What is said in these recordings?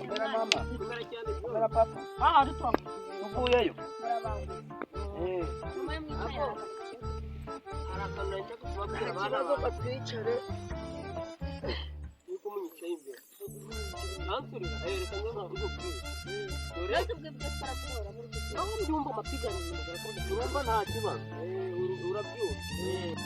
Komera mama. Komera cyane. Komera papa. Ah, ari twa. Uvuyeyo. Eh. Hari akantu nshaka kubabwira abana Ikibazo banjye. batwicare. Yuko munyicaye imbere. Ansurira, reka nze nkubwire. Dore aho mbyumva amapiganiro Urumva nta kibazo. Urabyumva.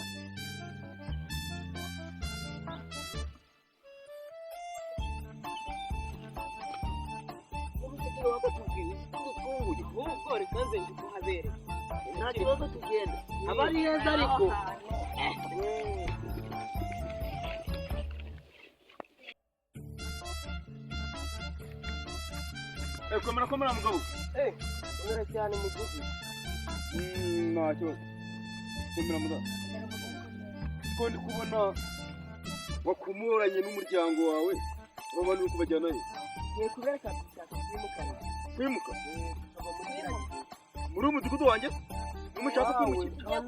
Ahubwo reka nze njye kuhabereka. Nta kibazo tugenda. Aba ari heza ariko. Komera komera mugabo. Komera cyane mugufi. Nta kibazo. Komera mugabo. Ko ndi kubona wakumuranye n'umuryango wawe, urabona uri kubajyanayo. Ngiye kubereka gushaka kwimukana. Kwimuka? Tukava muri kiriya gihugu. Muri uyu mudugudu wanjye? Nimushaka kwimukira?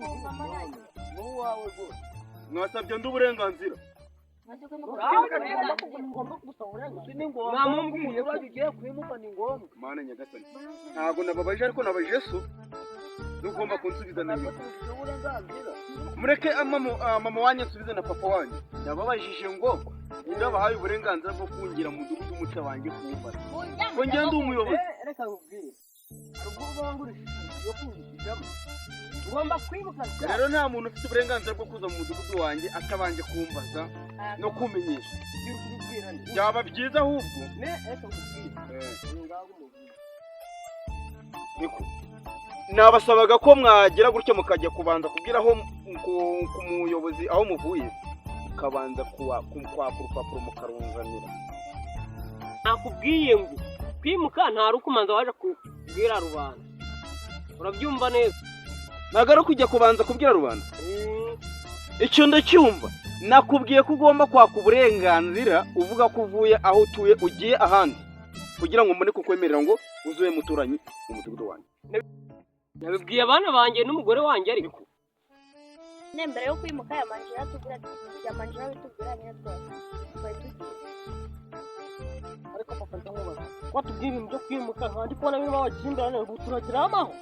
Ni uwawe rwose. Mwasabye ndi uburenganzira. Ni ngombwa. Mwamubwiye. Niba ugiye kwimuka ni ngombwa. Mana nyagasani. Ntabwo nababaje ariko nabaje so. Ntugomba kunsubiza na nyuma. Ufite uburenganzira. Mureke mama wanyu ansubize na papa wanyu. Ndababajije ngo ndabahaye uburenganzira bwo kungira mu mudugudu umuca wanjye kuwumbaza. Ko njye ndi umuyobozi. Reka nkubwire. Hari ubwo uba wangurishije inzu yo kwimukiramo. Ugomba kwimuka. Rero nta muntu ufite uburenganzira bwo kuza mu mudugudu wanjye atabanje kumbaza no kumenyesha. Ibyo uri kubibwira nde? Byaba byiza ahubwo. Ne, reka nkubwire. Ni ngaho umubwire. Niko. Nabasabaga ko mwagira gutya mukajya kubanza kubwira aho ku muyobozi aho muvuye, mukabanza kwaka urupapuro mukarunzanira. Nakubwiye ngo kwimuka nta rukumanza waje kubwira rubanda. Urabyumva neza? Ntabwo ari ukujya kubanza kubwira rubanda. Icyo ndacyumva. Nakubwiye ko ugomba kwaka uburenganzira uvuga ko uvuye aho utuye ugiye ahandi, kugira ngo mbone kukwemerera ngo uzuye muturanyi mu mudugudu wanjye. Nabibwiye abana banjye n'umugore wanjye ariko. Mbere yo kwimuka yamanjira tubwira yamanjira bitubwira niyo twari tugiye. Ariko papa ndamubaza. Ko tubwiye ibintu byo kwimuka nta ndi kubona birimo amakimbirane ubu turagira amaho.